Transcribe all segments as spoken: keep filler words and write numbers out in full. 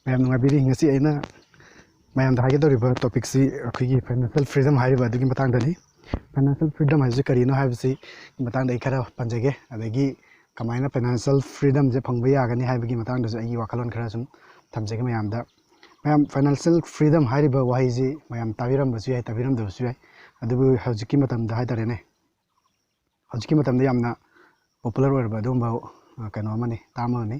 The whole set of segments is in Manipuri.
ꯃꯌꯥꯝ ꯅꯨꯡꯉꯥꯏꯕꯤꯔꯤ꯫ ꯉꯁꯤ ꯑꯩꯅ ꯃꯌꯥꯝꯗ ꯍꯥꯏꯒꯗꯧꯔꯤꯕ ꯇꯣꯄꯤꯛꯁꯤ ꯑꯩꯈꯣꯏꯒꯤ ꯐꯥꯏꯅꯥꯟꯁꯤꯌꯦꯜ ꯐ꯭ꯔꯤꯗꯝ ꯍꯥꯏꯔꯤꯕ ꯑꯗꯨꯒꯤ ꯃꯇꯥꯡꯗꯅꯤ꯫ ꯐꯥꯏꯅꯥꯟꯁꯤꯌꯦꯜ ꯐ꯭ꯔꯤꯗꯝ ꯍꯥꯏꯕꯁꯤ ꯀꯔꯤꯅꯣ ꯍꯥꯏꯕꯁꯤ ꯃꯇꯥꯡꯗ ꯑꯩ ꯈꯔ ꯄꯟꯖꯒꯦ, ꯑꯗꯒꯤ ꯀꯃꯥꯏꯅ ꯐꯥꯏꯅꯥꯟꯁꯤꯌꯦꯜ ꯐ꯭ꯔꯤꯗꯝꯁꯦ ꯐꯪꯕ ꯌꯥꯒꯅꯤ ꯍꯥꯏꯕꯒꯤ ꯃꯇꯥꯡꯗꯁꯨ ꯑꯩꯒꯤ ꯋꯥꯈꯜꯂꯣꯟ ꯈꯔ ꯁꯨꯝ ꯊꯝꯖꯒꯦ ꯃꯌꯥꯝꯗ꯫ ꯃꯌꯥꯝ, ꯐꯥꯏꯅꯥꯟꯁꯤꯌꯦꯜ ꯐ꯭ꯔꯤꯗꯝ ꯍꯥꯏꯔꯤꯕ ꯋꯥꯍꯩꯁꯤ ꯃꯌꯥꯝ ꯇꯥꯕꯤꯔꯝꯕꯁꯨ ꯌꯥꯏ, ꯇꯥꯕꯤꯔꯝꯗꯕꯁꯨ ꯌꯥꯏ꯫ ꯑꯗꯨꯕꯨ ꯍꯧꯖꯤꯛꯀꯤ ꯃꯇꯝꯗ ꯍꯥꯏꯇꯥꯔꯦꯅꯦ, ꯍꯧꯖꯤꯛꯀꯤ ꯃꯇꯝꯗ ꯌꯥꯝꯅ ꯄꯣꯄꯨꯂꯔ ꯑꯣꯏꯔꯕ ꯑꯗꯨꯒꯨꯝꯕ, ꯑ, ꯀꯩꯅꯣ ꯑꯃꯅꯤ, ꯇꯥꯔꯝ ꯑꯃꯅꯤ꯫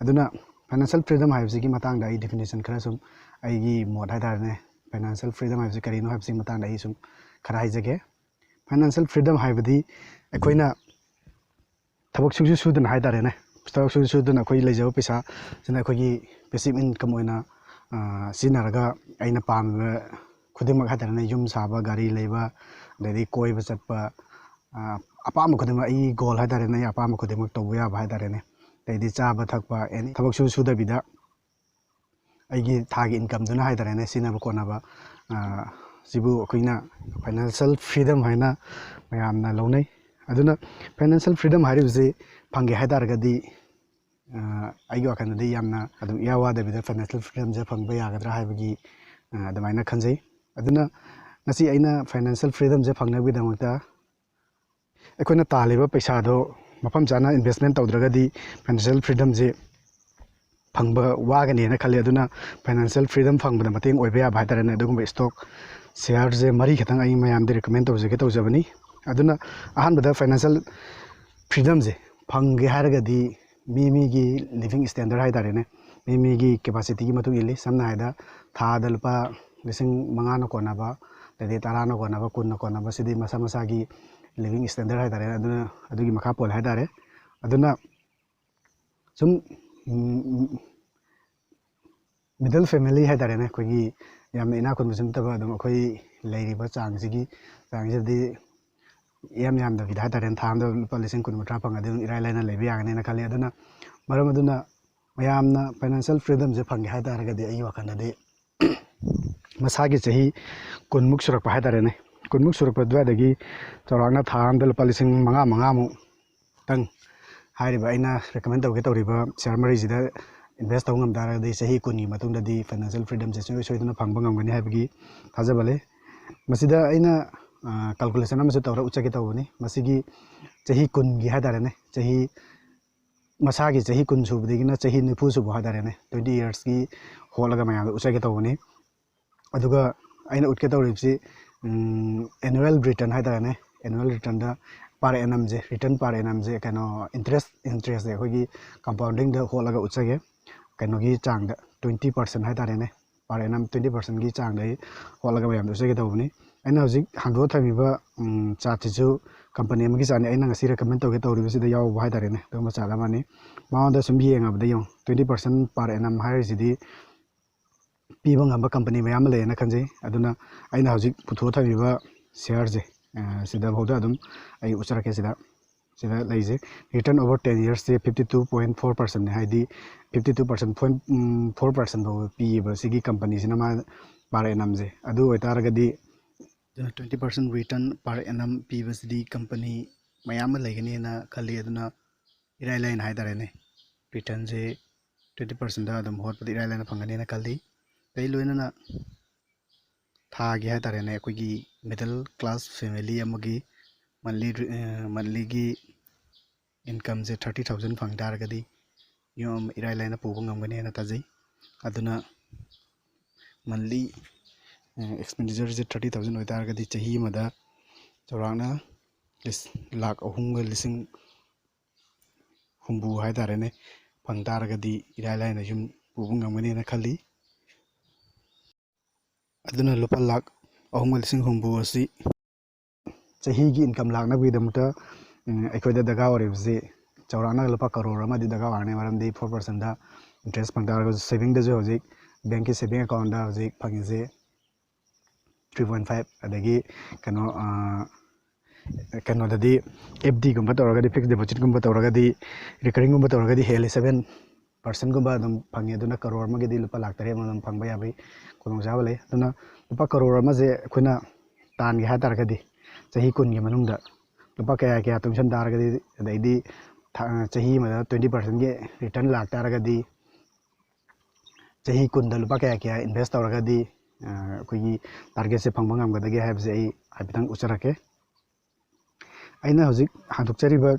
ꯑꯗꯨꯅ ꯐꯥꯏꯅꯥꯟꯁꯤꯌꯦꯜ ꯐ꯭ꯔꯤꯗꯝ ꯍꯥꯏꯕꯁꯤꯒꯤ ꯃꯇꯥꯡꯗ ꯑꯩ ꯗꯤꯐꯤꯅꯤꯁꯟ ꯈꯔ ꯁꯨꯝ, ꯑꯩꯒꯤ ꯃꯣꯠ ꯍꯥꯏꯇꯥꯔꯦꯅꯦ, ꯐꯥꯏꯅꯥꯟꯁꯤꯌꯦꯜ ꯐ꯭ꯔꯤꯗꯝ ꯍꯥꯏꯕꯁꯤ ꯀꯔꯤꯅꯣ ꯍꯥꯏꯕꯁꯤꯒꯤ ꯃꯇꯥꯡꯗ ꯑꯩ ꯁꯨꯝ ꯈꯔ ꯍꯥꯏꯖꯒꯦ꯫ ꯐꯥꯏꯅꯥꯟꯁꯤꯌꯦꯜ ꯐ꯭ꯔꯤꯗꯝ ꯍꯥꯏꯕꯗꯤ ꯑꯩꯈꯣꯏꯅ ꯊꯕꯛ ꯁꯨꯡꯁꯨ ꯁꯨꯗꯅ ꯍꯥꯏꯇꯥꯔꯦꯅꯦ, ꯊꯕꯛ ꯁꯨꯡꯁꯨ ꯁꯨꯗꯅ ꯑꯩꯈꯣꯏ ꯂꯩꯖꯕ ꯄꯩꯁꯥꯁꯤꯅ ꯑꯩꯈꯣꯏꯒꯤ ꯄꯦꯁꯤꯞ ꯏꯟꯀꯝ ꯑꯣꯏꯅ, ꯑ, ꯁꯤꯖꯤꯟꯅꯔꯒ ꯑꯩꯅ ꯄꯥꯝꯃꯤꯕ ꯈꯨꯗꯤꯡꯃꯛ ꯍꯥꯏꯇꯥꯔꯦꯅꯦ, ꯌꯨꯝ ꯁꯥꯕ, ꯒꯥꯔꯤ ꯂꯩꯕ, ꯑꯗꯩꯗꯤ ꯀꯣꯏꯕ ꯆꯠꯄ, ꯑ, ꯑꯄꯥꯝꯕ ꯈꯨꯗꯤꯡꯃꯛ, ꯑꯩꯒꯤ ꯒꯣꯜ ꯍꯥꯏꯇꯥꯔꯦꯅꯦ, ꯑꯩ ꯑꯄꯥꯝꯕ ꯈꯨꯗꯤꯡꯃꯛ ꯇꯧꯕ ꯌꯥꯕ ꯍꯥꯏꯇꯥꯔꯦꯅꯦ꯫ ꯑꯗꯩꯗꯤ ꯆꯥꯕ ꯊꯛꯄ, ꯑꯦꯅꯤ ꯊꯕꯛ ꯁꯨ ꯁꯨꯗꯕꯤꯗ ꯑꯩꯒꯤ ꯊꯥꯒꯤ ꯏꯟꯀꯝꯗꯨꯅ ꯍꯥꯏꯇꯥꯔꯦꯅꯦ, ꯁꯤꯖꯤꯟꯅꯕ ꯈꯣꯠꯅꯕ, ꯑ, ꯁꯤꯕꯨ ꯑꯩꯈꯣꯏꯅ ꯐꯥꯏꯅꯥꯟꯁꯤꯌꯦꯜ ꯐ꯭ꯔꯤꯗꯝ ꯍꯥꯏꯅ ꯃꯌꯥꯝꯅ ꯂꯧꯅꯩ꯫ ꯑꯗꯨꯅ ꯐꯥꯏꯅꯥꯟꯁꯤꯌꯦꯜ ꯐ꯭ꯔꯤꯗꯝ ꯍꯥꯏꯔꯤꯕꯁꯤ ꯐꯪꯒꯦ ꯍꯥꯏ ꯇꯥꯔꯒꯗꯤ, ꯑ, ꯑꯩꯒꯤ ꯋꯥꯈꯜꯗꯗꯤ ꯌꯥꯝꯅ ꯑꯗꯨꯝ ꯏꯋꯥ ꯋꯥꯗꯕꯤꯗ ꯐꯥꯏꯅꯥꯟꯁꯤꯌꯦꯜ ꯐ꯭ꯔꯤꯗꯝꯁꯦ ꯐꯪꯕ ꯌꯥꯒꯗ꯭ꯔꯥ ꯍꯥꯏꯕꯒꯤ, ꯑ, ꯑꯗꯨꯃꯥꯏꯅ ꯈꯟꯖꯩ꯫ ꯑꯗꯨꯅ ꯉꯁꯤ ꯑꯩꯅ ꯐꯥꯏꯅꯥꯟꯁꯤꯌꯦꯜ ꯐ꯭ꯔꯤꯗꯝꯁꯦ ꯐꯪꯅꯕꯒꯤꯗꯃꯛꯇ ꯑꯩꯈꯣꯏꯅ ꯇꯥꯜꯂꯤꯕ ꯄꯩꯁꯥꯗꯣ ꯃꯐꯝ ꯆꯥꯅ ꯏꯟꯚꯦꯁꯃꯦꯟ ꯇꯧꯗ꯭ꯔꯒꯗꯤ ꯐꯥꯏꯅꯥꯟꯁꯤꯌꯦꯜ ꯐ꯭ꯔꯤꯗꯝꯁꯦ ꯐꯪꯕ ꯋꯥꯒꯅꯦꯅ ꯈꯜꯂꯤ꯫ ꯑꯗꯨꯅ ꯐꯥꯏꯅꯥꯟꯁꯤꯌꯦꯜ ꯐ꯭ꯔꯤꯗꯝ ꯐꯪꯕꯗ ꯃꯇꯦꯡ ꯑꯣꯏꯕ ꯌꯥꯕ ꯍꯥꯏꯇꯥꯔꯦꯅꯦ, ꯑꯗꯨꯒꯨꯝꯕ ꯏꯁꯇꯣꯛ ꯁꯤꯌꯥꯔꯁꯦ ꯃꯔꯤ ꯈꯛꯇꯪ ꯑꯩ ꯃꯌꯥꯝꯗ ꯔꯤꯀꯃꯦꯟ ꯇꯧꯖꯒꯦ ꯇꯧꯖꯕꯅꯤ꯫ ꯑꯗꯨꯅ ꯑꯍꯥꯟꯕꯗ ꯐꯥꯏꯅꯥꯟꯁꯤꯌꯦꯜ ꯐ꯭ꯔꯤꯗꯝꯁꯦ ꯐꯪꯒꯦ ꯍꯥꯏꯔꯒꯗꯤ ꯃꯤ ꯃꯤꯒꯤ ꯂꯤꯕꯤꯡ ꯁ꯭ꯇꯦꯟꯗꯔꯠ ꯍꯥꯏꯇꯥꯔꯦꯅꯦ, ꯃꯤ ꯃꯤꯒꯤ ꯀꯦꯄꯥꯁꯤꯇꯤꯒꯤ ꯃꯇꯨꯡ ꯏꯜꯂꯤ꯫ ꯁꯝꯅ ꯍꯥꯏꯔꯕꯗ ꯊꯥꯗ ꯂꯨꯄꯥ ꯂꯤꯁꯤꯡ ꯃꯉꯥꯅ ꯀꯣꯟꯅꯕ, ꯑꯗꯩꯗꯤ ꯇꯔꯥꯅ ꯀꯣꯟꯅꯕ, ꯀꯨꯟꯅ ꯀꯣꯟꯅꯕ, ꯁꯤꯗꯤ ꯃꯁꯥ ꯃꯁꯥꯒꯤ ꯂꯤꯕꯤꯡ ꯁ꯭ꯇꯦꯟꯗꯔꯠ ꯍꯥꯏꯇꯥꯔꯦ, ꯑꯗꯨꯅ ꯑꯗꯨꯒꯤ ꯃꯈꯥ ꯄꯣꯜꯂꯦ ꯍꯥꯏꯇꯥꯔꯦ꯫ ꯑꯗꯨꯅ ꯁꯨꯝ, ꯎꯝ, ꯃꯤꯗꯜ ꯐꯦꯃꯤꯂꯤ ꯍꯥꯏꯇꯥꯔꯦꯅꯦ, ꯑꯩꯈꯣꯏꯒꯤ ꯌꯥꯝꯅ ꯏꯅꯥꯛ ꯈꯨꯟꯕꯁꯨ ꯅꯠꯇꯕ, ꯑꯗꯨꯝ ꯑꯩꯈꯣꯏ ꯂꯩꯔꯤꯕ ꯆꯥꯡꯁꯤꯒꯤ, ꯆꯥꯡꯁꯤꯗꯗꯤ ꯏꯌꯥꯝ ꯌꯥꯝꯗꯕꯤꯗ ꯍꯥꯏꯇꯥꯔꯦꯅꯦ, ꯊꯥ ꯑꯃꯗ ꯂꯨꯄꯥ ꯂꯤꯁꯤꯡ ꯀꯨꯟ ꯀꯨꯟꯊ꯭ꯔꯥ ꯐꯪꯉꯗꯤ ꯑꯗꯨꯝ ꯏꯔꯥꯏ ꯂꯥꯏꯅ ꯂꯩꯕ ꯌꯥꯒꯅꯤꯅ ꯈꯜꯂꯤ꯫ ꯑꯗꯨꯅ ꯃꯔꯝ ꯑꯗꯨꯅ ꯃꯌꯥꯝꯅ ꯐꯥꯏꯅꯥꯟꯁꯤꯌꯦꯜ ꯐ꯭ꯔꯤꯗꯝꯁꯦ ꯐꯪꯒꯦ ꯍꯥꯏ ꯇꯥꯔꯒꯗꯤ ꯑꯩꯒꯤ ꯋꯥꯈꯜꯗꯗꯤ ꯃꯁꯥꯒꯤ ꯆꯍꯤ ꯀꯨꯟꯃꯨꯛ ꯁꯨꯔꯛꯄ ꯍꯥꯏꯇꯥꯔꯦꯅꯦ, ꯀꯨꯟꯃꯨꯛ ꯁꯨꯔꯛꯄ ꯑꯗꯨꯋꯥꯏꯗꯒꯤ ꯆꯥꯎꯔꯥꯛꯅ ꯊꯥ ꯑꯃꯗ ꯂꯨꯄꯥ ꯂꯤꯁꯤꯡ ꯃꯉꯥ, ꯃꯉꯥꯃꯨꯛꯇꯪ ꯍꯥꯏꯔꯤꯕ ꯑꯩꯅ ꯔꯤꯀꯃꯦꯟ ꯇꯧꯒꯦ ꯇꯧꯔꯤꯕ ꯁꯤꯌꯥꯔ ꯃꯔꯤꯁꯤꯗ ꯏꯟꯚꯦꯁ ꯇꯧꯕ ꯉꯝ ꯇꯥꯔꯒꯗꯤ ꯆꯍꯤ ꯀꯨꯟꯒꯤ ꯃꯇꯨꯡꯗꯗꯤ ꯐꯥꯏꯅꯥꯟꯁꯤꯌꯦꯜ ꯐ꯭ꯔꯤꯗꯝꯁꯦ ꯁꯨꯡꯁꯣꯏ ꯁꯣꯏꯗꯅ ꯐꯪꯕ ꯉꯝꯒꯅꯤ ꯍꯥꯏꯕꯒꯤ ꯊꯥꯖꯕ ꯂꯩ꯫ ꯃꯁꯤꯗ ꯑꯩꯅ ꯀꯥꯜꯀꯨꯂꯦꯁꯟ ꯑꯃꯁꯨ ꯇꯧꯔ ꯎꯠꯆꯒꯦ ꯇꯧꯕꯅꯤ꯫ ꯃꯁꯤꯒꯤ ꯆꯍꯤ ꯀꯨꯟꯒꯤ ꯍꯥꯏ ꯇꯥꯔꯦꯅꯦ, ꯆꯍꯤ ꯃꯁꯥꯒꯤ ꯆꯍꯤ ꯀꯨꯟ ꯁꯨꯕꯗꯒꯤꯅ ꯆꯍꯤ ꯅꯤꯐꯨ ꯁꯨꯕ ꯍꯥꯏ ꯇꯥꯔꯦꯅꯦ, ꯇ꯭ꯋꯦꯟꯇꯤ ꯏꯌꯔꯁꯀꯤ ꯍꯣꯠꯂꯒ ꯃꯌꯥꯝꯗ ꯎꯠꯆꯒꯦ ꯇꯧꯕꯅꯤ꯫ ꯑꯗꯨꯒ ꯑꯩꯅ ꯎꯠꯀꯦ ꯇꯧꯔꯤꯕꯁꯤ ꯑꯦꯅꯨꯋꯦꯜ ꯔꯤꯇꯔꯟ ꯍꯥꯏ ꯇꯥꯔꯦꯅꯦ, ꯑꯦꯅꯨꯋꯦꯜ ꯔꯤꯇꯔꯟꯗ per annumꯁꯦ, ꯔꯤꯇꯔꯟ per annumꯁꯦ ꯀꯩꯅꯣ, ꯏꯟꯇꯔꯦꯁ ꯏꯟꯇꯔꯦꯁꯁꯦ ꯑꯩꯈꯣꯏꯒꯤ ꯀꯝꯄꯥꯎꯟꯗꯤꯡꯗ ꯍꯣꯠꯂꯒ ꯎꯠꯆꯒꯦ꯫ ꯀꯩꯅꯣꯒꯤ ꯆꯥꯡꯗ, ꯇ꯭ꯋꯦꯟꯇꯤ ꯄꯥꯔꯁꯦꯟ ꯍꯥꯏ ꯇꯥꯔꯦꯅꯦ, per annum ꯇ꯭ꯋꯦꯟꯇꯤ ꯄꯥꯔꯁꯦꯟꯒꯤ ꯆꯥꯡꯗ ꯑꯩ ꯍꯣꯠꯂꯒ ꯃꯌꯥꯝꯗ ꯎꯠꯆꯒꯦ ꯇꯧꯕꯅꯤ꯫ ꯑꯩꯅ ꯍꯧꯖꯤꯛ ꯍꯥꯡꯗꯣꯛꯑ ꯊꯝꯃꯤꯕ ꯆꯥꯔꯠꯁꯤꯁꯨ ꯀꯝꯄꯅꯤ ꯑꯃꯒꯤ ꯆꯥꯔꯠꯅꯤ꯫ ꯑꯩꯅ ꯉꯁꯤ ꯔꯤꯀꯃꯦꯟ ꯇꯧꯒꯦ ꯇꯧꯔꯤꯕꯁꯤꯗ ꯌꯥꯎꯕ ꯍꯥꯏ ꯇꯥꯔꯦꯅꯦ, ꯑꯗꯨꯒꯨꯝꯕ ꯆꯥꯔꯠ ꯑꯃꯅꯤ꯫ ꯃꯉꯣꯟꯗ ꯁꯨꯝ ꯌꯦꯡꯉꯕꯗ ꯌꯦꯡꯉꯨ, ꯇ꯭ꯋꯦꯟꯇꯤ ꯄꯥꯔꯁꯦꯟ per annum ꯍꯥꯏꯔꯤꯁꯤꯗꯤ ꯄꯤꯕ ꯉꯝꯕ ꯀꯝꯄꯅꯤ ꯃꯌꯥꯝ ꯑꯃ ꯂꯩꯌꯦꯅ ꯈꯟꯖꯩ꯫ ꯑꯗꯨꯅ ꯑꯩꯅ ꯍꯧꯖꯤꯛ ꯄꯨꯊꯣꯛꯑ ꯊꯝꯃꯤꯕ ꯁꯤꯌꯥꯔꯁꯦ, ꯁꯤꯗꯐꯥꯎꯗ ꯑꯗꯨꯝ ꯑꯩ ꯎꯠꯆꯔꯛꯀꯦ꯫ ꯁꯤꯗ, ꯁꯤꯗ ꯂꯩꯁꯦ, return over ten yearsꯁꯦ fifty two point four percentꯅꯦ, ꯍꯥꯏꯗꯤ fifty two point four percent ꯐꯥꯎꯕ ꯄꯤꯌꯦꯕ ꯁꯤꯒꯤ ꯀꯝꯄꯅꯤꯁꯤꯅ, ꯃꯥ per annumꯁꯦ꯫ ꯑꯗꯨ ꯑꯣꯏꯇꯥꯔꯒꯗꯤ ꯑꯗꯨꯅ twenty percent return per annum ꯄꯤꯕꯁꯤꯗꯤ ꯀꯝꯄꯅꯤ ꯃꯌꯥꯝ ꯑꯃ ꯂꯩꯒꯅꯤꯅ ꯈꯜꯂꯤ꯫ ꯑꯗꯨꯅ ꯏꯔꯥꯏ ꯂꯥꯏꯅ ꯍꯥꯏ ꯇꯥꯔꯦꯅꯦ, ꯔꯤꯇꯔꯟꯁꯦ ꯇ꯭ꯋꯦꯟꯇꯤ ꯄꯥꯔꯁꯦꯟꯗ ꯑꯗꯨꯝ ꯍꯣꯠꯄꯗ ꯏꯔꯥꯏ ꯂꯥꯏꯅ ꯐꯪꯒꯅꯤꯅ ꯈꯜꯂꯤ꯫ ꯑꯩ ꯂꯣꯏꯅꯅ ꯊꯥꯒꯤ ꯍꯥꯏ ꯇꯥꯔꯦꯅꯦ, ꯑꯩꯈꯣꯏꯒꯤ middle class family ꯑꯃꯒꯤ monthly, monthlyꯒꯤ incomeꯁꯦ thirty thousand ꯐꯪ ꯇꯥꯔꯒꯗꯤ ꯌꯨꯝ ꯑꯃ ꯏꯔꯥꯏ ꯂꯥꯏꯅ ꯄꯨꯕ ꯉꯝꯒꯅꯤ ꯍꯥꯏꯅ ꯊꯥꯖꯩ꯫ ꯑꯗꯨꯅ monthly expenditure ꯁꯦ thirty thousand ꯑꯣꯏꯇꯥꯔꯒꯗꯤ ꯆꯍꯤ ꯑꯃꯗ ꯆꯥꯎꯔꯥꯛꯅ ꯂꯤꯁ-, ꯂꯥꯈ ꯑꯍꯨꯝꯒ ꯂꯤꯁꯤꯡ ꯍꯨꯝꯐꯨ ꯍꯥꯏ ꯇꯥꯔꯦꯅꯦ, ꯐꯪ ꯇꯥꯔꯒꯗꯤ ꯏꯔꯥꯏ ꯂꯥꯏꯅ ꯌꯨꯝ ꯄꯨꯕ ꯉꯝꯒꯅꯦꯅ ꯈꯜꯂꯤ꯫ ꯑꯗꯨꯅ ꯂꯨꯄꯥ ꯂꯥꯈ ꯑꯍꯨꯝꯒ ꯂꯤꯁꯤꯡ ꯍꯨꯝꯐꯨ ꯑꯁꯤ ꯆꯍꯤꯒꯤ income ꯂꯥꯛꯅꯕꯒꯤꯗꯃꯛꯇ, ꯎꯝ, ꯑꯩꯈꯣꯏꯗ ꯗꯔꯀꯥꯔ ꯑꯣꯏꯔꯤꯕꯁꯤ ꯆꯥꯎꯔꯥꯛꯅ ꯂꯨꯄꯥ ꯀꯔꯣꯔ ꯑꯃꯗꯤ ꯗꯔꯀꯥꯔ ꯑꯣꯏꯔꯅꯤ, ꯃꯔꯝꯗꯤ four percentꯗ interest ꯐꯪ ꯇꯥꯔꯒꯁꯨ, savingꯗꯁꯨ ꯍꯧꯖꯤꯛ bankꯀꯤ saving accountꯗ ꯍꯧꯖꯤꯛ ꯐꯪꯉꯤꯁꯦ three point five, ꯑꯗꯒꯤ ꯀꯩꯅꯣ, ꯑꯥ, ꯀꯩꯅꯣꯗꯗꯤ F Dꯒꯨꯝꯕ ꯇꯧꯔꯒꯗꯤ, fixed depositꯀꯨꯝꯕ ꯇꯧꯔꯒꯗꯤ, recurringꯒꯨꯝꯕ ꯇꯧꯔꯒꯗꯤ ꯍꯦꯜꯂꯤ, seven percentꯒꯨꯝꯕ ꯑꯗꯨꯝ ꯐꯪꯉꯤ꯫ ꯑꯗꯨꯅ ꯀꯔꯣꯔ ꯑꯃꯒꯤꯗꯤ ꯂꯨꯄꯥ ꯂꯥꯈ ꯇꯔꯦꯠ ꯑꯃ ꯑꯗꯨꯝ ꯐꯪꯕ ꯌꯥꯕꯒꯤ ꯈꯨꯗꯣꯡꯆꯥꯕ ꯂꯩ꯫ ꯑꯗꯨꯅ ꯂꯨꯄꯥ ꯀꯔꯣꯔ ꯑꯃꯁꯦ ꯑꯩꯈꯣꯏꯅ ꯇꯥꯟꯒꯦ ꯍꯥꯏ ꯇꯥꯔꯒꯗꯤ, ꯆꯍꯤ ꯀꯨꯟꯒꯤ ꯃꯅꯨꯡꯗ ꯂꯨꯄꯥ ꯀꯌꯥ ꯀꯌꯥ ꯇꯨꯡꯁꯟ ꯇꯥꯔꯒꯗꯤ, ꯑꯗꯩꯗꯤ ꯊꯥ-, ꯆꯍꯤ ꯑꯃꯗ twenty percentꯀꯤ return ꯂꯥꯛ ꯇꯥꯔꯒꯗꯤ, ꯆꯍꯤ ꯀꯨꯟꯗ ꯂꯨꯄꯥ ꯀꯌꯥ ꯀꯌꯥ invest ꯇꯧꯔꯒꯗꯤ ꯑꯩꯈꯣꯏꯒꯤ targetꯁꯦ ꯐꯪꯕ ꯉꯝꯒꯗꯒꯦ ꯍꯥꯏꯕꯁꯦ ꯑꯩ ꯍꯥꯏꯐꯦꯠꯇꯪ ꯎꯠꯆꯔꯛꯀꯦ꯫ ꯑꯩꯅ ꯍꯧꯖꯤꯛ ꯍꯥꯡꯗꯣꯛꯆꯔꯤꯕ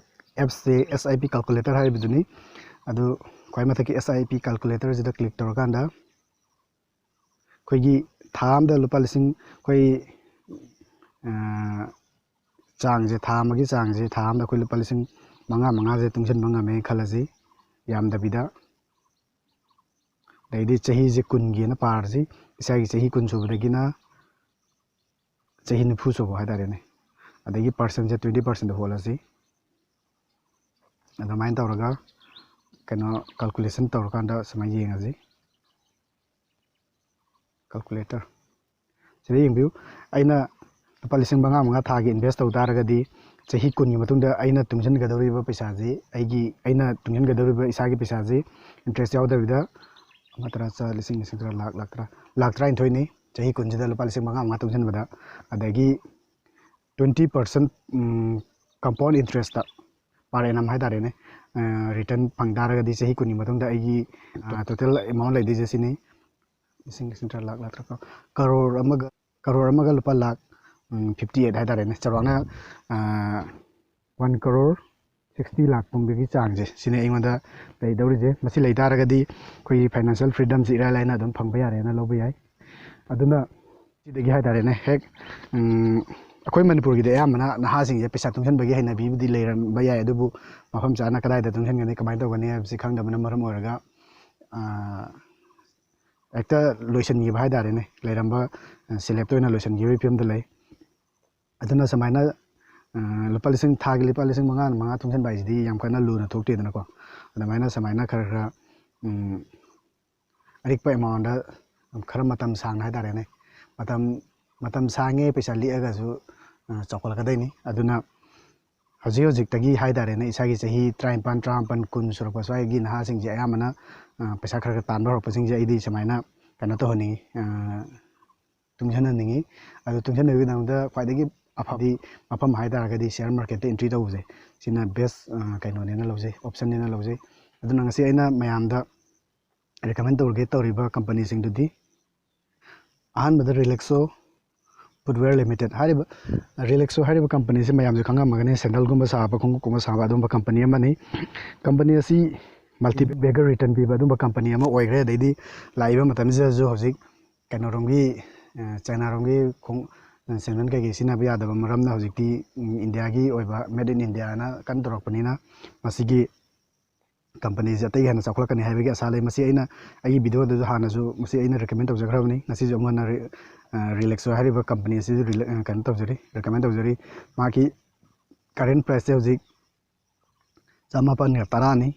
appꯁꯦ S I P calculator ꯍꯥꯏꯔꯤꯕꯗꯨꯅꯤ꯫ ꯑꯗꯨ ꯈ꯭ꯋꯥꯏ ꯃꯊꯛꯀꯤ S I P calculatorꯁꯤꯗ click ꯇꯧꯔꯀꯥꯟꯗ ꯑꯩꯈꯣꯏꯒꯤ ꯊꯥ ꯑꯃꯗ ꯂꯨꯄꯥ ꯂꯤꯁꯤꯡ, ꯑꯩꯈꯣꯏ ꯆꯥꯡꯁꯦ, ꯊꯥ ꯑꯃꯒꯤ ꯆꯥꯡꯁꯦ, ꯊꯥ ꯑꯃꯗ ꯑꯩꯈꯣꯏ ꯂꯨꯄꯥ ꯂꯤꯁꯤꯡ ꯃꯉꯥ ꯃꯉꯥꯁꯦ ꯇꯨꯡꯁꯤꯟꯕ ꯉꯝꯃꯦ ꯈꯜꯂꯁꯤ, ꯌꯥꯝꯗꯕꯤꯗ꯫ ꯑꯗꯩꯗꯤ ꯆꯍꯤꯁꯦ ꯀꯨꯟꯒꯤꯅ ꯄꯥꯔꯁꯤ, ꯏꯁꯥꯒꯤ ꯆꯍꯤ ꯀꯨꯟ ꯁꯨꯕꯗꯒꯤꯅ ꯆꯍꯤ ꯅꯤꯐꯨ ꯁꯨꯕ ꯍꯥꯏꯇꯥꯔꯦꯅꯦ꯫ ꯑꯗꯒꯤ percentꯁꯦ twenty percent ꯍꯣꯜꯂꯁꯤ꯫ ꯑꯗꯨꯃꯥꯏꯅ ꯇꯧꯔꯒ ꯀꯩꯅꯣ calculation ꯇꯧꯔꯀꯥꯟꯗ ꯁꯨꯃꯥꯏꯅ ꯌꯦꯡꯉꯁꯤ꯫ Calculator ꯁꯤꯗ ꯌꯦꯡꯕꯤꯌꯨ꯫ ꯑꯩꯅ ꯂꯨꯄꯥ ꯂꯤꯁꯤꯡ ꯃꯉꯥ ꯃꯉꯥ ꯊꯥꯒꯤ invest ꯇꯧ ꯇꯥꯔꯒꯗꯤ, ꯆꯍꯤ ꯀꯨꯟꯒꯤ ꯃꯇꯨꯡꯗ ꯑꯩꯅ ꯇꯨꯡꯁꯤꯟꯒꯗꯧꯔꯤꯕ ꯄꯩꯁꯥꯁꯤ, ꯑꯩꯒꯤ, ꯑꯩꯅ ꯇꯨꯡꯁꯤꯟꯒꯗꯧꯔꯤꯕ ꯏꯁꯥꯒꯤ ꯄꯩꯁꯥꯁꯤ interest ꯌꯥꯎꯗꯕꯤꯗ ꯑꯃ ꯇꯔꯥ ꯆꯥ ꯂꯤꯁꯤꯡ, ꯂꯤꯁꯤꯡ ꯇꯔꯥ, ꯂꯥꯛ, ꯂꯥꯛ ꯇꯔꯥ, ꯂꯥꯛ ꯇꯔꯥꯅꯤꯊꯣꯏꯅꯤ꯫ ꯆꯍꯤ ꯀꯨꯟꯁꯤꯗ ꯂꯨꯄꯥ ꯂꯤꯁꯤꯡ ꯃꯉꯥ ꯃꯉꯥ ꯇꯨꯡꯁꯤꯟꯕꯗ, ꯑꯗꯒꯤ twenty percent compound interestꯇ per annum ꯍꯥꯏꯇꯥꯔꯦꯅꯦ, return ꯐꯪ ꯇꯥꯔꯒꯗꯤ, ꯆꯍꯤ ꯀꯨꯟꯒꯤ ꯃꯇꯨꯡꯗ ꯑꯩꯒꯤ total amount ꯂꯩꯗꯣꯏꯁꯦ ꯁꯤꯅꯤ꯫ ꯂꯤꯁꯤꯡ, ꯂꯤꯁꯤꯡ ꯇꯔꯥ, ꯂꯥꯛ, ꯂꯥꯛ ꯇꯔꯥ, ꯀꯔꯣꯔ ꯑꯃꯒ, ꯀꯔꯣꯔ ꯑꯃꯒ ꯂꯨꯄꯥ ꯂꯥꯛ fifty eight ꯍꯥꯏꯇꯥꯔꯦꯅꯦ, ꯆꯥꯎꯔꯥꯛꯅ one crore sixty ꯂꯥꯛ ꯄꯨꯝꯕꯒꯤ ꯆꯥꯡꯁꯦ, ꯁꯤꯅꯤ ꯑꯩꯉꯣꯟꯗ ꯂꯩꯗꯧꯔꯤꯁꯦ꯫ ꯃꯁꯤ ꯂꯩ ꯇꯥꯔꯒꯗꯤ ꯑꯩꯈꯣꯏꯒꯤ financial freedomꯁꯤ ꯏꯔꯥꯏ ꯂꯥꯏꯅ ꯑꯗꯨꯝ ꯐꯪꯕ ꯌꯥꯔꯦꯅ ꯂꯧꯕ ꯌꯥꯏ꯫ ꯑꯗꯨꯅ ꯁꯤꯗꯒꯤ ꯍꯥꯏꯇꯥꯔꯦꯅꯦ, ꯍꯦꯛ ꯑꯩꯈꯣꯏ ꯃꯅꯤꯄꯨꯔꯒꯤꯗꯤ ꯑꯌꯥꯝꯕꯅ ꯅꯍꯥꯁꯤꯡꯁꯦ ꯄꯩꯁꯥ ꯇꯨꯡꯁꯤꯟꯕꯒꯤ ꯍꯩꯅꯕꯤꯕꯨꯗꯤ ꯂꯩꯔꯝꯕ ꯌꯥꯏ, ꯑꯗꯨꯕꯨ ꯃꯐꯝ ꯆꯥꯅ ꯀꯗꯥꯏꯗ ꯇꯨꯡꯁꯤꯟꯒꯅꯤ, ꯀꯃꯥꯏꯅ ꯇꯧꯒꯅꯤ ꯍꯥꯏꯕꯁꯤ ꯈꯪꯗꯕꯅ ꯃꯔꯝ ꯑꯣꯏꯔꯒ ꯍꯦꯛꯇ ꯂꯣꯏꯁꯤꯟꯈꯤꯕ ꯍꯥꯏꯇꯥꯔꯦꯅꯦ, ꯂꯩꯔꯝꯕ ꯁꯦꯜꯐꯇ ꯑꯣꯏꯅ ꯂꯣꯏꯁꯤꯟꯈꯤꯕꯒꯤ ꯐꯤꯕꯝꯗ ꯂꯩ꯫ ꯑꯗꯨꯅ ꯁꯨꯃꯥꯏꯅ ꯂꯨꯄꯥ ꯂꯤꯁꯤꯡ, ꯊꯥꯒꯤ ꯂꯨꯄꯥ ꯂꯤꯁꯤꯡ ꯃꯉꯥ ꯃꯉꯥ ꯇꯨꯡꯁꯤꯟꯕ ꯍꯥꯏꯁꯤꯗꯤ ꯌꯥꯝ ꯀꯟꯅ ꯂꯨꯅ ꯊꯣꯛꯇꯦꯗꯅꯀꯣ꯫ ꯑꯗꯨꯃꯥꯏꯅ ꯁꯨꯃꯥꯏꯅ ꯈꯔ ꯈꯔ ꯑꯔꯤꯛꯄ amountꯇ ꯈꯔ ꯃꯇꯝ ꯁꯥꯡꯅ ꯍꯥꯏꯇꯥꯔꯦꯅꯦ, ꯃꯇꯝ, ꯃꯇꯝ ꯁꯥꯡꯉꯦ ꯄꯩꯁꯥ ꯂꯤꯛꯑꯒꯁꯨ ꯆꯥꯎꯈꯠꯂꯛꯀꯗꯣꯏꯅꯤ꯫ ꯑꯗꯨꯅ ꯍꯧꯖꯤꯛ ꯍꯧꯖꯤꯛꯇꯒꯤ ꯍꯥꯏꯇꯥꯔꯦꯅꯦ, ꯏꯁꯥꯒꯤ ꯆꯍꯤ ꯇꯔꯥꯅꯤꯄꯥꯟ, ꯇꯔꯥꯃꯥꯄꯟ, ꯀꯨꯟ ꯁꯨꯔꯛꯄ ꯁ꯭ꯋꯥꯏꯒꯤ ꯅꯍꯥꯁꯤꯡꯁꯦ ꯑꯌꯥꯝꯕꯅ ꯄꯩꯁꯥ ꯈꯔ ꯈꯔ ꯇꯥꯟꯕ ꯍꯧꯔꯛꯄꯁꯤꯡꯁꯦ ꯑꯩꯗꯤ ꯁꯨꯃꯥꯏꯅ ꯀꯩꯅꯣ ꯇꯧꯍꯟꯅꯤꯡꯉꯤ, ꯇꯨꯡꯁꯤꯟꯍꯟꯅꯤꯡꯉꯤ꯫ ꯑꯗꯨ ꯇꯨꯡꯁꯤꯟꯕꯒꯤꯗꯃꯛꯇ ꯈ꯭ꯋꯥꯏꯗꯒꯤ ꯑꯐꯕꯗꯤ ꯃꯐꯝ ꯍꯥꯏ ꯇꯥꯔꯒꯗꯤ share marketꯇ entry ꯇꯧꯕꯁꯦ, ꯁꯤꯅ best ꯀꯩꯅꯣꯅꯦꯅ ꯂꯧꯖꯩ, optionꯅꯦꯅ ꯂꯧꯖꯩ꯫ ꯑꯗꯨꯅ ꯉꯁꯤ ꯑꯩꯅ ꯃꯌꯥꯝꯗ recommend ꯇꯧꯔꯒꯦ ꯇꯧꯔꯤꯕ ꯀꯝꯄꯅꯤꯁꯤꯡꯗꯨꯗꯤ, ꯑꯍꯥꯟꯕꯗ Relaxo Footwear Limited ꯍꯥꯏꯔꯤꯕ, Relaxo ꯍꯥꯏꯔꯤꯕ ꯀꯝꯄꯅꯤꯁꯤ ꯃꯌꯥꯝꯁꯨ ꯈꯪꯉꯝꯃꯒꯅꯤ, ꯁꯦꯟꯗꯜꯒꯨꯝꯕ ꯁꯥꯕ, ꯈꯣꯡꯎꯞꯀꯨꯝꯕ ꯁꯥꯕ ꯑꯗꯨꯝꯕ ꯀꯝꯄꯅꯤ ꯑꯃꯅꯤ꯫ ꯀꯝꯄꯅꯤ ꯑꯁꯤ multi bagger return ꯄꯤꯕ ꯑꯗꯨꯝꯕ ꯀꯝꯄꯅꯤ ꯑꯃ ꯑꯣꯏꯈ꯭ꯔꯦ꯫ ꯑꯗꯩꯗꯤ ꯂꯥꯛꯏꯕ ꯃꯇꯝꯁꯤꯗꯁꯨ ꯍꯧꯖꯤꯛ ꯀꯩꯅꯣꯔꯣꯝꯒꯤ, ꯑ, ꯆꯥꯏꯅꯥꯔꯣꯝꯒꯤ ꯈꯣꯡ-, ꯁꯦꯟꯗꯜ ꯀꯩꯀꯩ ꯁꯤꯖꯤꯟꯅꯕ ꯌꯥꯗꯕ ꯃꯔꯝꯅ ꯍꯧꯖꯤꯛꯇꯤ, ꯎꯝ, ꯏꯟꯗꯤꯌꯥꯒꯤ ꯑꯣꯏꯕ made in ꯏꯟꯗꯤꯌꯥꯅ ꯀꯟꯅ ꯇꯧꯔꯛꯄꯅꯤꯅ ꯃꯁꯤꯒꯤ ꯀꯝꯄꯅꯤꯁꯦ ꯑꯇꯩꯒꯤ ꯍꯦꯟꯅ ꯆꯥꯎꯈꯠꯂꯛꯀꯅꯤ ꯍꯥꯏꯕꯒꯤ ꯑꯁꯥ ꯂꯩ꯫ ꯃꯁꯤ ꯑꯩꯅ ꯑꯩꯒꯤ ꯚꯤꯗꯤꯑꯣꯗꯁꯨ ꯍꯥꯟꯅꯁꯨ ꯃꯁꯤ ꯑꯩꯅ recommend ꯇꯧꯖꯈ꯭ꯔꯕꯅꯤ꯫ ꯉꯁꯤꯁꯨ ꯑꯃꯨꯛ ꯍꯟꯅ ꯔꯤ-, ꯑ, Relaxo ꯍꯥꯏꯔꯤꯕ ꯀꯝꯄꯅꯤ ꯑꯁꯤꯁꯨ ꯔꯤꯂꯦ-, ꯑ, ꯀꯩꯅꯣ ꯇꯧꯖꯔꯤ, recommend ꯇꯧꯖꯔꯤ꯫ ꯃꯥꯒꯤ current priceꯁꯦ ꯍꯧꯖꯤꯛ ꯆꯃꯥꯄꯟꯒ ꯇꯔꯥꯅꯤ꯫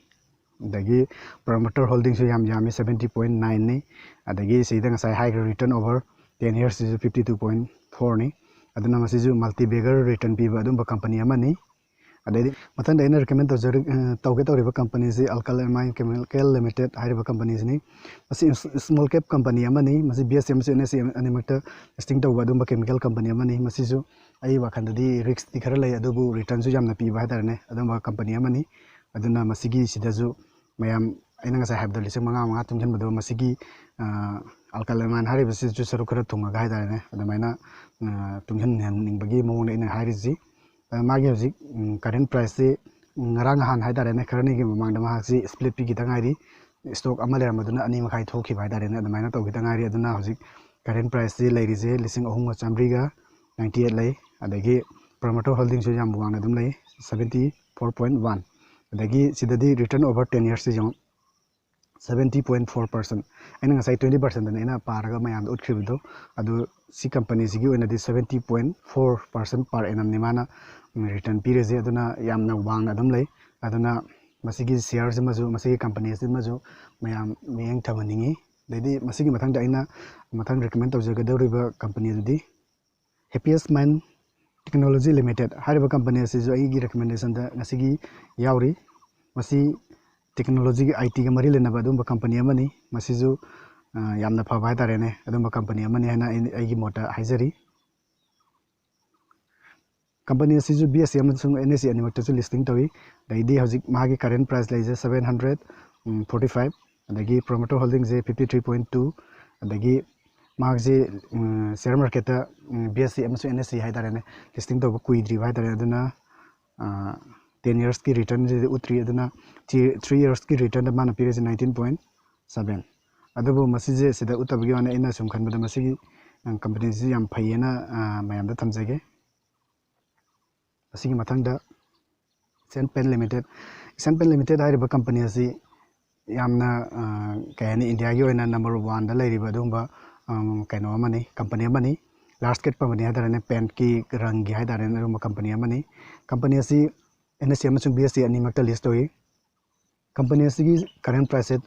ꯑꯗꯒꯤ promoter holdingꯁꯨ ꯌꯥꯝ ꯌꯥꯝꯃꯤ, seventy point nineꯅꯤ꯫ ꯑꯗꯒꯤ ꯁꯤꯗ ꯉꯁꯥꯏ ꯍꯥꯏꯈ꯭ꯔ return over ten yearsꯁꯤꯁꯨ fifty two point fourni꯫ ꯑꯗꯨꯅ ꯃꯁꯤꯁꯨ multi bagger return ꯄꯤꯕ ꯑꯗꯨꯝꯕ ꯀꯝꯄꯅꯤ ꯑꯃꯅꯤ꯫ ꯑꯗꯩꯗꯤ ꯃꯊꯪꯗ ꯑꯩꯅ recommend ꯇꯧꯖꯔꯤ-, ꯑ, ꯇꯧꯒꯦ ꯇꯧꯔꯤꯕ ꯀꯝꯄꯅꯤꯁꯤ Alkaline Amine Chemical Limited ꯍꯥꯏꯔꯤꯕ ꯀꯝꯄꯅꯤꯁꯤꯅꯤ꯫ ꯃꯁꯤ ꯏꯟꯁ-, small cap ꯀꯝꯄꯅꯤ ꯑꯃꯅꯤ꯫ ꯃꯁꯤ BSE ꯑꯃꯁꯨꯡ NSE ꯑꯅꯤꯃꯛꯇ listing ꯇꯧꯕ ꯑꯗꯨꯝꯕ chemical ꯀꯝꯄꯅꯤ ꯑꯃꯅꯤ꯫ ꯃꯁꯤꯁꯨ ꯑꯩꯒꯤ ꯋꯥꯈꯜꯗꯗꯤ riskꯇꯤ ꯈꯔ ꯂꯩ, ꯑꯗꯨꯕꯨ returnꯁꯨ ꯌꯥꯝꯅ ꯄꯤꯕ ꯍꯥꯏꯇꯥꯔꯦꯅꯦ, ꯑꯗꯨꯝꯕ ꯀꯝꯄꯅꯤ ꯑꯃꯅꯤ꯫ ꯑꯗꯨꯅ ꯃꯁꯤꯒꯤ ꯁꯤꯗꯁꯨ ꯃꯌꯥꯝ ꯑꯩꯅ ꯉꯁꯥꯏ ꯍꯥꯏꯕꯗꯣ ꯂꯤꯁꯤꯡ ꯃꯉꯥ ꯃꯉꯥ ꯇꯨꯡꯁꯤꯟꯕꯗꯣ ꯃꯁꯤꯒꯤ, ꯑ, Alkaline Amine ꯍꯥꯏꯔꯤꯕꯁꯤꯁꯨ ꯁꯔꯨꯛ ꯈꯔ ꯊꯨꯡꯉꯒ ꯍꯥꯏꯇꯥꯔꯦꯅꯦ, ꯑꯗꯨꯃꯥꯏꯅ, ꯑ, ꯇꯨꯡꯁꯤꯟꯍꯟꯅꯤꯡꯕꯒꯤ ꯃꯑꯣꯡꯗ ꯑꯩꯅ ꯍꯥꯏꯔꯤꯁꯤ꯫ ꯑ, ꯃꯥꯒꯤ ꯍꯧꯖꯤꯛ, ꯎꯝ, current priceꯁꯤ, ꯎꯝ, ꯉꯔꯥꯡ ꯅꯍꯥꯟ ꯍꯥꯏꯇꯥꯔꯦꯅꯦ, ꯈꯔꯅꯤꯒꯤ ꯃꯃꯥꯡꯗ ꯃꯍꯥꯛꯁꯤ split ꯄꯤꯈꯤꯗ ꯉꯥꯏꯔꯤ꯫ Stock ꯑꯃ ꯂꯩꯔꯝꯕꯗꯨꯅ ꯑꯅꯤ ꯃꯈꯥꯏ ꯊꯣꯛꯈꯤꯕ ꯍꯥꯏꯇꯥꯔꯦꯅꯦ, ꯑꯗꯨꯃꯥꯏꯅ ꯇꯧꯈꯤꯗ ꯉꯥꯏꯔꯤ꯫ ꯑꯗꯨꯅ ꯍꯧꯖꯤꯛ current priceꯁꯤ ꯂꯩꯔꯤꯁꯦ ꯂꯤꯁꯤꯡ ꯑꯍꯨꯝꯒ ꯆꯥꯝꯃꯔꯤꯒ ninety eight ꯂꯩ꯫ ꯑꯗꯒꯤ promoter holdingꯁꯨ ꯌꯥꯝ ꯋꯥꯡꯅ ꯑꯗꯨꯝ ꯂꯩ, seventy four point one꯫ ꯑꯗꯒꯤ ꯁꯤꯗꯗꯤ return over ten yearsꯁꯤ ꯌꯦꯡꯉꯨ, seventy point four percent꯫ ꯑꯩꯅ ꯉꯁꯥꯏ twenty percentꯅ ꯑꯩꯅ ꯄꯥꯔꯒ ꯃꯌꯥꯝꯗ ꯎꯠꯈ꯭ꯔꯤꯕꯗꯣ, ꯑꯗꯨ ꯁꯤ ꯀꯝꯄꯅꯤꯁꯤꯒꯤ ꯑꯣꯏꯅꯗꯤ seventy point four percent per annumꯅꯤ ꯃꯥꯅ, ꯎꯝ, return ꯄꯤꯔꯤꯁꯦ꯫ ꯑꯗꯨꯅ ꯌꯥꯝꯅ ꯋꯥꯡꯅ ꯑꯗꯨꯝ ꯂꯩ꯫ ꯑꯗꯨꯅ ꯃꯁꯤꯒꯤ shareꯁꯤꯃꯁꯨ, ꯃꯁꯤꯒꯤ ꯀꯝꯄꯅꯤꯁꯤꯃꯁꯨ ꯃꯌꯥꯝ ꯃꯤꯠꯌꯦꯡ ꯊꯝꯍꯟꯅꯤꯡꯉꯤ꯫ ꯑꯗꯩꯗꯤ ꯃꯁꯤꯒꯤ ꯃꯊꯪꯗ ꯑꯩꯅ ꯃꯊꯪ recommend ꯇꯧꯖꯒꯗꯧꯔꯤꯕ ꯀꯝꯄꯅꯤ ꯑꯗꯨꯗꯤ Happiest Minds Technologies Limited ꯍꯥꯏꯔꯤꯕ ꯀꯝꯄꯅꯤ ꯑꯁꯤꯁꯨ ꯑꯩꯒꯤ recommendationꯗ ꯉꯁꯤꯒꯤ ꯌꯥꯎꯔꯤ꯫ ꯃꯁꯤ technologyꯒꯤ, ITꯒ ꯃꯔꯤ ꯂꯩꯅꯕ ꯑꯗꯨꯒꯨꯝꯕ ꯀꯝꯄꯅꯤ ꯑꯃꯅꯤ꯫ ꯃꯁꯤꯁꯨ, ꯑ, ꯌꯥꯝꯅ ꯐꯕ ꯍꯥꯏꯇꯥꯔꯦꯅꯦ, ꯑꯗꯨꯒꯨꯝꯕ ꯀꯝꯄꯅꯤ ꯑꯃꯅꯤ ꯍꯥꯏꯅ ꯑꯩ, ꯑꯩꯒꯤ ꯃꯣꯠꯇ ꯍꯥꯏꯖꯔꯤ꯫ ꯀꯝꯄꯅꯤ ꯑꯁꯤꯁꯨ BSE ꯑꯃꯁꯨꯡ NSE ꯑꯅꯤꯃꯛꯇꯁꯨ listing ꯇꯧꯏ꯫ ꯑꯗꯩꯗꯤ ꯍꯧꯖꯤꯛ ꯃꯥꯒꯤ current price ꯂꯩꯖꯦ seven hundred forty five꯫ ꯑꯗꯒꯤ promoter holdingꯁꯦ fifty three point two, ꯑꯗꯒꯤ ꯃꯥꯁꯦ share marketꯇ BSE ꯑꯃꯁꯨꯡ NSE ꯍꯥꯏꯇꯥꯔꯦꯅꯦ, listing ꯇꯧꯕ ꯀꯨꯏꯗ꯭ꯔꯤꯕ ꯍꯥꯏꯇꯥꯔꯦ꯫ ꯑꯗꯨꯅ ten yearsꯀꯤ returnꯁꯤꯗꯤ ꯎꯠꯇ꯭ꯔꯤ꯫ ꯑꯗꯨꯅ three yearsꯀꯤ returnꯗ ꯃꯥꯅ ꯄꯤꯔꯤꯁꯦ nineteen point seven꯫ ꯑꯗꯨꯕꯨ ꯃꯁꯤꯁꯦ ꯁꯤꯗ ꯎꯠꯇꯕꯒꯤ ꯋꯥꯅꯤ꯫ ꯑꯩꯅ ꯁꯨꯝ ꯈꯟꯕꯗ ꯃꯁꯤꯒꯤ companyꯁꯤ ꯌꯥꯝ ꯐꯩꯌꯦꯅ ꯃꯌꯥꯝꯗ ꯊꯝꯖꯒꯦ꯫ ꯑꯁꯤꯒꯤ ꯃꯊꯪꯗ Asian Paint Limited꯫ Asian Paint Limited ꯍꯥꯏꯔꯤꯕ company ꯑꯁꯤ ꯌꯥꯝꯅ ꯀꯩ ꯍꯥꯏꯅꯤ, ꯏꯟꯗꯤꯌꯥꯒꯤ ꯑꯣꯏꯅ number oneꯗ ꯂꯩꯔꯤꯕ ꯑꯗꯨꯒꯨꯝꯕ ꯀꯩꯅꯣ ꯑꯃꯅꯤ, company ꯑꯃꯅꯤ꯫ Large cap company ꯍꯥꯏꯇꯥꯔꯦꯅꯦ, paintꯀꯤ ꯔꯪꯒꯤ ꯍꯥꯏꯇꯥꯔꯦꯅꯦ, ꯑꯗꯨꯒꯨꯝꯕ company ꯑꯃꯅꯤ꯫ Company ꯑꯁꯤ NSE ꯑꯃꯁꯨꯡ BSE ꯑꯅꯤꯃꯛꯇ list ꯇꯧꯏ꯫ Company ꯑꯁꯤꯒꯤ current priceꯁꯦ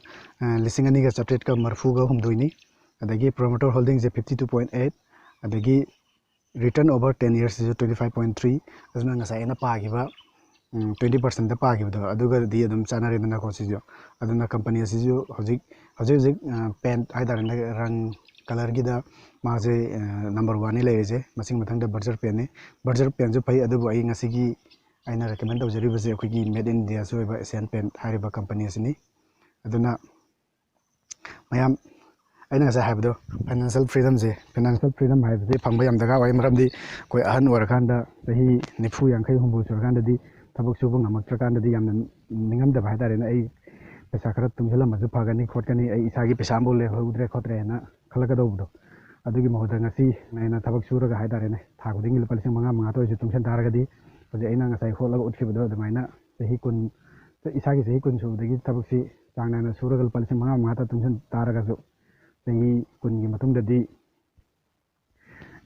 ꯂꯤꯁꯤꯡ ꯑꯅꯤꯒ ꯆꯥꯇ꯭ꯔꯦꯠꯀ ꯃꯔꯤꯐꯨꯒ ꯍꯨꯝꯗꯣꯏꯅꯤ꯫ ꯑꯗꯒꯤ promoter holdingꯁꯦ fifty two point eight, ꯑꯗꯒꯤ return over ten yearsꯁꯤꯁꯨ twenty five point three꯫ ꯑꯗꯨꯅ ꯉꯁꯥꯏ ꯑꯩꯅ ꯄꯥꯈꯤꯕ twenty percentꯇ ꯄꯥꯈꯤꯕꯗꯣ ꯑꯗꯨꯒꯗꯤ ꯑꯗꯨꯝ ꯆꯥꯟꯅꯔꯦꯗꯅꯀꯣ ꯁꯤꯁꯨ꯫ ꯑꯗꯨꯅ company ꯑꯁꯤꯁꯨ ꯍꯧꯖꯤꯛ ꯍꯧꯖꯤꯛ ꯍꯧꯖꯤꯛ paint ꯍꯥꯏꯇꯥꯔꯦꯅꯦ, ꯔꯪ colorꯒꯤꯗ ꯃꯥꯁꯦ number oneꯅꯤ ꯂꯩꯔꯤꯁꯦ꯫ ꯃꯁꯤꯒꯤ ꯃꯊꯪꯗ Berger Paintꯅꯤ꯫ Berger Paintꯁꯨ ꯐꯩ, ꯑꯗꯨꯕꯨ ꯑꯩ ꯉꯁꯤꯒꯤ ꯑꯩꯅ recommend ꯇꯧꯖꯔꯤꯕꯁꯦ ꯑꯩꯈꯣꯏꯒꯤ made in Indiaꯁꯨ ꯑꯣꯏꯕ Asian Paint ꯍꯥꯏꯔꯤꯕ company ꯑꯁꯤꯅꯤ꯫ ꯑꯗꯨꯅ ꯃꯌꯥꯝ, ꯑꯩꯅ ꯉꯁꯥꯏ ꯍꯥꯏꯕꯗꯣ, financial freedomꯁꯦ, financial freedom ꯍꯥꯏꯕꯁꯦ ꯐꯪꯕ ꯌꯥꯝ ꯗꯔꯀꯥꯔ ꯑꯣꯏ꯫ ꯃꯔꯝꯗꯤ ꯑꯩꯈꯣꯏ ꯑꯍꯟ ꯑꯣꯏꯔꯀꯥꯟꯗ, ꯆꯍꯤ ꯅꯤꯐꯨ, ꯌꯥꯡꯈꯩ, ꯍꯨꯝꯐꯨ ꯁꯨꯔꯀꯥꯟꯗꯗꯤ ꯊꯕꯛ ꯁꯨꯕ ꯉꯝꯃꯛꯇ꯭ꯔꯀꯥꯟꯗꯗꯤ ꯌꯥꯝꯅ ꯅꯤꯡꯉꯝꯗꯕ ꯍꯥꯏꯇꯥꯔꯦꯅꯦ꯫ ꯑꯩ ꯄꯩꯁꯥ ꯈꯔ ꯇꯨꯡꯁꯤꯜꯂꯝꯃꯁꯨ ꯐꯒꯅꯤ ꯈꯣꯠꯀꯅꯤ, ꯑꯩ ꯏꯁꯥꯒꯤ ꯄꯩꯁꯥ ꯑꯃꯐꯥꯎ ꯂꯩꯍꯧꯗ꯭ꯔꯦ ꯈꯣꯠꯇ꯭ꯔꯦꯅ ꯈꯜꯂꯛꯀꯗꯧꯕꯗꯣ꯫ ꯑꯗꯨꯒꯤ ꯃꯍꯨꯠꯇ ꯉꯁꯤ ꯑꯩꯅ ꯊꯕꯛ ꯁꯨꯔꯒ ꯍꯥꯏꯇꯥꯔꯦꯅꯦ, ꯊꯥ ꯈꯨꯗꯤꯡꯒꯤ ꯂꯨꯄꯥ ꯂꯤꯁꯤꯡ ꯃꯉꯥ, ꯃꯉꯥꯇ ꯑꯣꯏꯔꯁꯨ ꯇꯨꯡꯁꯤꯟ ꯇꯥꯔꯒꯗꯤ, ꯍꯧꯖꯤꯛ ꯑꯩꯅ ꯉꯁꯥꯏ ꯍꯣꯠꯂꯒ ꯎꯠꯈꯤꯕꯗꯣ ꯑꯗꯨꯃꯥꯏꯅ ꯆꯍꯤ ꯀꯨꯟ, ꯏꯁꯥꯒꯤ ꯆꯍꯤ ꯀꯨꯟ ꯁꯨꯕꯗꯒꯤ ꯊꯕꯛꯁꯤ ꯆꯥꯡ ꯅꯥꯏꯅ ꯁꯨꯔꯒ ꯂꯨꯄꯥ ꯂꯤꯁꯤꯡ ꯃꯉꯥ, ꯃꯉꯥꯇ ꯇꯨꯡꯁꯤꯟ ꯇꯥꯔꯒꯁꯨ, ꯆꯍꯤ ꯀꯨꯟꯒꯤ ꯃꯇꯨꯡꯗꯗꯤ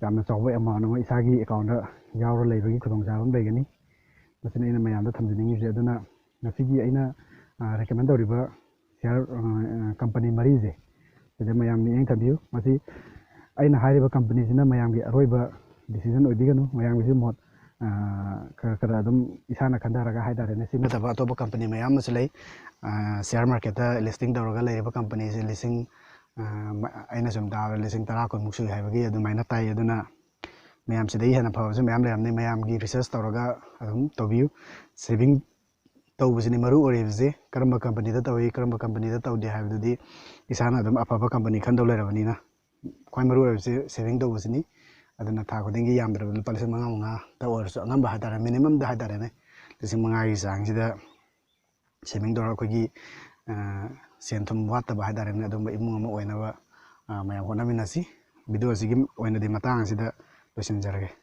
ꯌꯥꯝꯅ ꯆꯥꯎꯕ amount ꯑꯃ ꯏꯁꯥꯒꯤ accountꯇ ꯌꯥꯎꯔ ꯂꯩꯕꯒꯤ ꯈꯨꯗꯣꯡꯆꯥꯕ ꯑꯃ ꯂꯩꯒꯅꯤ꯫ ꯃꯁꯤꯅ ꯑꯩꯅ ꯃꯌꯥꯝꯗ ꯊꯝꯖꯅꯤꯡꯉꯤꯁꯦ꯫ ꯑꯗꯨꯅ ꯉꯁꯤꯒꯤ ꯑꯩꯅ recommend ꯇꯧꯔꯤꯕ share company ꯃꯔꯤꯁꯦ, ꯁꯤꯗ ꯃꯌꯥꯝ ꯃꯤꯠꯌꯦꯡ ꯊꯝꯕꯤꯌꯨ꯫ ꯃꯁꯤ ꯑꯩꯅ ꯍꯥꯏꯔꯤꯕ companyꯁꯤꯅ ꯃꯌꯥꯝꯒꯤ ꯑꯔꯣꯏꯕ decision ꯑꯣꯏꯕꯤꯒꯅꯨ꯫ ꯃꯌꯥꯝꯒꯤꯁꯨ ꯃꯣꯠ ꯈꯔ ꯈꯔ ꯑꯗꯨꯝ ꯏꯁꯥꯅ ꯈꯟꯊꯔꯒ ꯍꯥꯏꯇꯥꯔꯦꯅꯦ, ꯁꯤ ꯅꯠꯇꯕ ꯑꯇꯣꯞꯄ company ꯃꯌꯥꯝ ꯑꯃꯁꯨ ꯂꯩ꯫ Share marketꯇ listing ꯇꯧꯔꯒ ꯂꯩꯔꯤꯕ companyꯁꯦ ꯂꯤꯁꯤꯡ, ꯑꯩꯅ ꯁꯨꯝ ꯇꯥꯕꯗ ꯂꯤꯁꯤꯡ ꯇꯔꯥ, ꯀꯨꯟꯃꯨꯛ ꯁꯨꯏ ꯍꯥꯏꯕꯒꯤ ꯑꯗꯨꯃꯥꯏꯅ ꯇꯥꯏ꯫ ꯑꯗꯨꯅ ꯃꯌꯥꯝ ꯁꯤꯗꯒꯤ ꯍꯦꯟꯅ ꯐꯕꯁꯨ ꯃꯌꯥꯝ ꯂꯩꯔꯝꯅꯤ꯫ ꯃꯌꯥꯝꯒꯤ research ꯇꯧꯔꯒ ꯑꯗꯨꯝ ꯇꯧꯕꯤꯌꯨ꯫ Saving ꯇꯧꯕꯁꯤꯅꯤ ꯃꯔꯨ ꯑꯣꯏꯔꯤꯕꯁꯦ꯫ ꯀꯔꯝꯕ ꯀꯝꯄꯅꯤꯗ ꯇꯧꯏ, ꯀꯔꯝꯕ ꯀꯝꯄꯅꯤꯗ ꯇꯧꯗꯦ ꯍꯥꯏꯕꯗꯨꯗꯤ ꯏꯁꯥꯅ ꯑꯗꯨꯝ ꯑꯐꯕ ꯀꯝꯄꯅꯤ ꯈꯟꯗꯧ ꯂꯩꯔꯕꯅꯤꯅ, ꯈ꯭ꯋꯥꯏ ꯃꯔꯨ ꯑꯣꯏꯔꯤꯕꯁꯦ ꯁꯦꯚꯤꯡ ꯇꯧꯕꯁꯤꯅꯤ꯫ ꯑꯗꯨꯅ ꯊꯥ ꯈꯨꯗꯤꯡꯒꯤ ꯌꯥꯝꯗ꯭ꯔꯕꯗ ꯂꯨꯄꯥ ꯂꯤꯁꯤꯡ ꯃꯉꯥ ꯃꯉꯥꯗ ꯑꯣꯏꯔꯁꯨ, ꯑꯉꯝꯕ ꯍꯥꯏꯇꯥꯔꯦ, ꯃꯤꯅꯤꯃꯝꯗ ꯍꯥꯏꯇꯥꯔꯦꯅꯦ, ꯂꯤꯁꯤꯡ ꯃꯉꯥꯒꯤ ꯆꯥꯡꯁꯤꯗ ꯁꯦꯚꯤꯡ ꯇꯧꯔꯒ ꯑꯩꯈꯣꯏꯒꯤ, ꯑ, ꯁꯦꯟ ꯊꯨꯝ ꯋꯥꯠꯇꯕ ꯍꯥꯏꯇꯥꯔꯦꯅꯦ, ꯑꯗꯨꯝꯕ ꯏꯃꯨꯡ ꯑꯃ ꯑꯣꯏꯅꯕ, ꯑ, ꯃꯌꯥꯝ ꯍꯣꯠꯅꯃꯤꯟꯅꯁꯤ꯫ ꯚꯤꯗꯤꯑꯣ ꯑꯁꯤꯒꯤ ꯑꯣꯏꯅꯗꯤ ꯃꯇꯥꯡ ꯑꯁꯤꯗ ꯂꯣꯏꯁꯤꯟꯖꯔꯒꯦ꯫